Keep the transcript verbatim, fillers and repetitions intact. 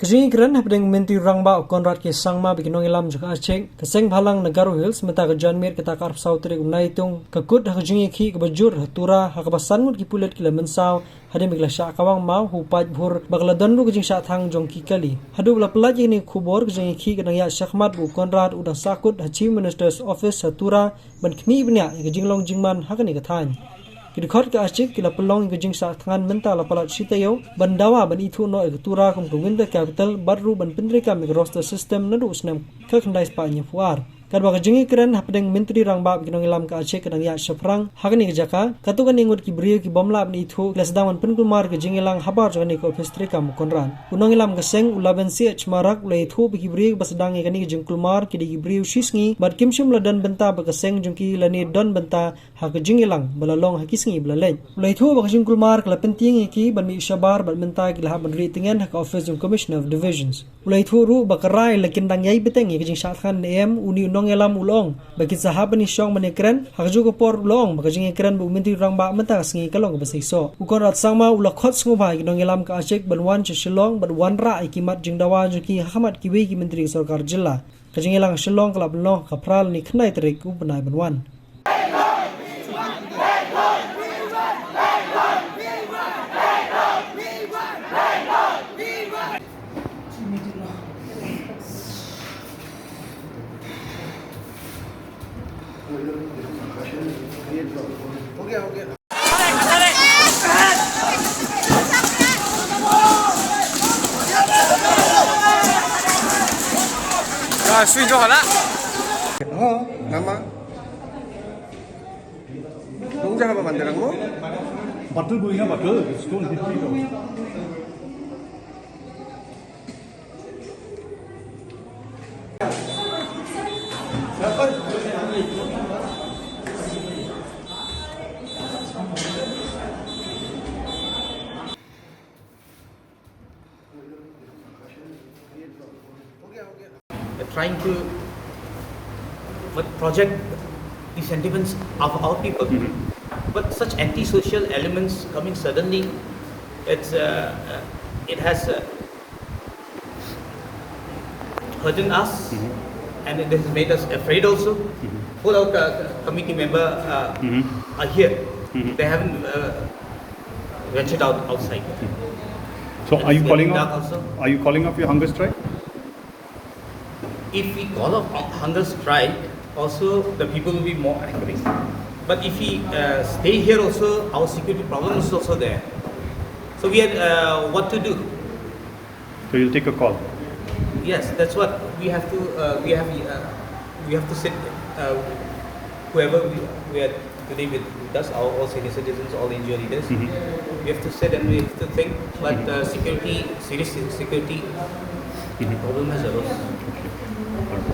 Ka jingïakren hapdeng Myntri Rangbah u Conrad K Sangma bad ki nongïalam jong ka ACHIK, ka seng bhalang na Garo Hills, mynta ka janmiet kata ka arphew saw tarik u Naitung, ka kut ha ka jingïakhih kaba jur ha Tura, ha kaba san ngut ki pulit ki la mynsaw hadien ba ki la shah kawang maw ha u paidbah, bad ka la don ruh ka jingshah thang jong ki kali. Haduh ba la pyllait ïa kane ka khubor, ka jingïakhih ka dang ïaid shakhmat bad u Conrad u dang sahkut ha Chief Minister's Office ha Tura ban khmih bniah ïa ka jinglong jingman ha kane ka thaiñ. Ki dkhot ka ACHIK ki la pynlong ïa ka jingshah thngan mynta la palat shi taïew ban dawa ban ithuh noh ïa ka Tura kum ka Winter Capital bad ruh ban pyntreikam ïa ka roster system naduh u snem khatkhyndai spah hynñiewphew ar. Katba ka jingïakren hapdeng Myntri Rangbah bad ki nongïalam ka ACHIK ka dang ïaid shaphrang ha kane ka jaka, katto katne ngut ki briew ki bym lah ban ithuh ki la sdang ban pynkulmar ka jingïalang habar jong kane ka ophis treikam u Conrad. U nongïalam ka seng u Laban Siej Marak u la ïathuh ba ki briew kiba sdang ïa kane ka jingkulmar ki dei ki briew shisngi bad kim shym la don bynta bad ka seng jong ki lane don bynta ha ka jingïalang ba la long ha ki sngi ba la leit. U la ïathuh ba ka jingkulmar ka la pyntieng ïa ki ban mih shabar bad mynta ki la hap ban rieh tngen ha ka ophis jong u Commissioner of Divisions. U la ïathuh ruh ba ka rai la kin dang ïai bteng ïa ka jingshah thngan ne em, une u nongïalam u la ong ba kin sa hap ban ïashong ban ïakren. Ha kajuh ka por u la ong ba ka jingïakren bad u Myntri Rangbah mynta ka sngi ka long kaba seisoh. U Conrad Sangma u la khot sngewbha ïa ki nongïalam ka ACHIK ban wan sha Shillong bad wanrah ïa ki mat jingdawa jong ki ha khmat kiwei ki myntri ka sorkar jylla. Ka jingïalang ha Shillong ka la pynlong ha ka phra lane khyndai tarik u bnai ban wan. Ah, sui jo hala. Oh, nama? Nung jaga ba mandir mo? Bottle bui na bottle, stone fifty to. They're trying to, but, project the sentiments of our people. Mhm. But such antisocial elements coming suddenly, it's, uh, uh, it has, uh, hurting us, Mhm. and it has made us afraid also. Mhm. All our co-, committee member, uh, Mhm. are here. Mhm. They haven't, uh, ventured out outside. So are you calling up, are you calling up your hunger strike? If we call off a hunger strike, also the people will be more angry. But if we, uh, stay here also, our security problem is also there. So we are, uh, what to do? So you'll take a call? Yes, that's what we have to, uh, we have, uh, we have to sit, uh, whoever we, we are today with, with us, our all senior citizens, all N G O leaders. Mhm. We have to sit and we have to think, but, Mhm. uh, security, serious security Mhm. problem has arose. Okay.